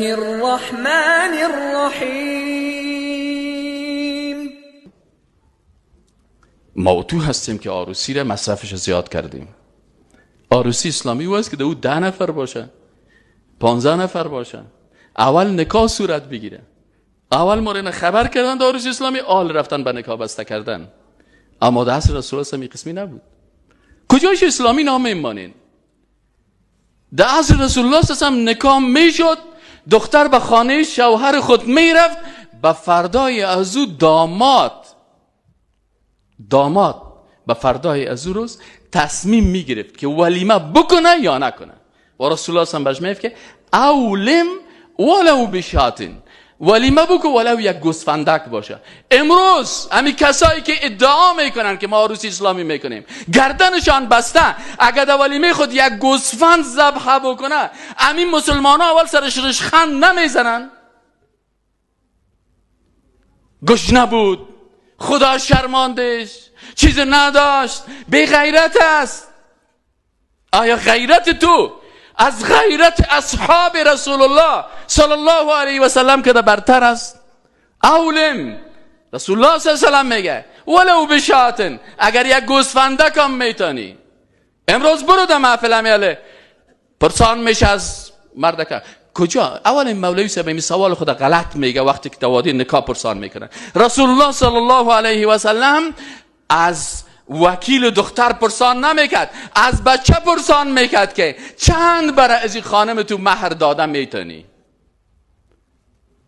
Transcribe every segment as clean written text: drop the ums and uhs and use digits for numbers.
الرحمن الرحیم. ما تو هستیم که عروسی را مصرفش زیاد کردیم. عروسی اسلامی او است که او 10 نفر باشه، 15 نفر باشه، اول نکاح صورت بگیره. اول ما را خبر کردن در عروسی اسلامی، آل رفتن به نکاح بسته کردن. اما در عصر رسول الله این قسمی نبود. کجاش اسلامی نام میمانین؟ در عصر رسول الله صلی الله علیه و سلم نکاح میشد، دختر به خانه شوهر خود میرفت، به فردای از او داماد به فردای از او روز تصمیم میگرفت که ولیمه بکنه یا نکنه. و رسول الله صلی الله علیه و سلم بهش میگفت که اولم ولو بشاتین، ولیمه بکن ولو یک گوسفندک باشه. امروز همین کسایی که ادعا میکنن که ما عروسی اسلامی میکنیم، گردنشان بسته، اگر در ولیمه خود یک گوسفند ذبح بکنه، همین مسلمان ها اول سرش رشخند نمیزنن. گشنه بود، خدا شرماندش، چیز نداشت، بی غیرت است. آیا غیرت تو از غیرت اصحاب رسول الله صلی الله علیه و سلم که برتر است؟ اولم رسول الله صلی الله علیه و سلم میگه ولو بشاتن، اگر یک گوسفندک هم میتونی. امروز برو در محفل امیاله پرسان میشه از مردکه کجا. اول این مولوی صاحب این سوال خود غلط میگه وقتی که دوادی نکاح پرسان میکنه. رسول الله صلی الله علیه و سلم از وکیل دختر پرسان نمیکرد، از بچه پرسان میکرد که چند برای از این خانم تو مهر داده میتونی.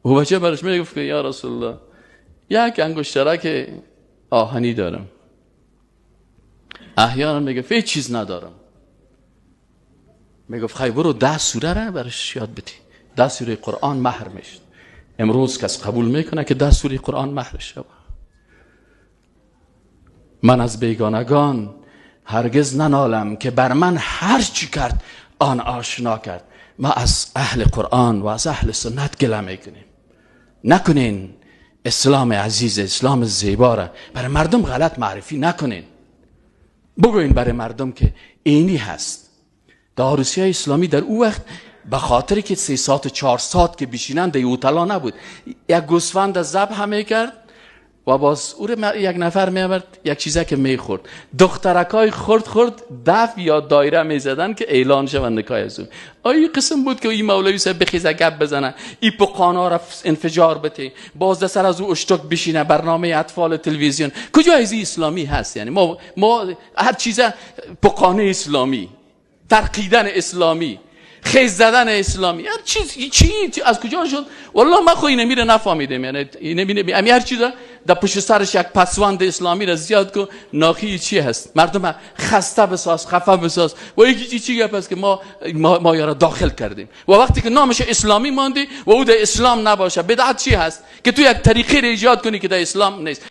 و بچه برش میگفت که یا رسول الله یک انگشترک آهنی دارم. احیانا میگفت هیچ چیز ندارم. میگفت خیلی برو 10 سوره را برش یاد بدی، 10 سوره قرآن مهر میشد. امروز کس قبول میکنه که 10 سوره قرآن مهر شود؟ من از بیگانگان هرگز ننالم که بر من هر چی کرد آن آشنا کرد. ما از اهل قرآن و از اهل سنت گله میکنیم. نکنین اسلام عزیز، اسلام زیبا را برای مردم غلط معرفی نکنین. بگوین برای مردم که اینی هست. در عروسی های اسلامی در او وقت به خاطر که 3 ساعت 4 ساعت که بشینن در اوتلا نبود، یک گوسفند ذبح میکرد و باز او رو یک نفر میآورد یک چیزی که میخورد. دخترکای خرد خرد دف یا دایره میزدن که اعلان شه و نکاح از اون. آیا قسم بود که این مولوی صاحب بخیزه گپ بزنه، این پقانا را انفجار بده، باز سر از او اشتک بشینه، برنامه اطفال تلویزیون. کجا از اسلامی هست؟ یعنی ما هر چیز پقانه اسلامی، ترقیدن اسلامی، خیز زدن اسلامی، هر چیز چی از کجا شد؟ والله ما خو اینو میره نفهمیدم. یعنی اینو میره هر چیز در پشت سرش یک پسوند اسلامی را زیاد کو، ناخی چی هست؟ مردم خسته بساز، خفه بساز. و یکی چی گپ است که ما یارا داخل کردیم. و وقتی که نامش اسلامی ماندی و او در اسلام نباشه، بدعت چی هست؟ که تو یک طریقه را ایجاد کنی که در اسلام نیست.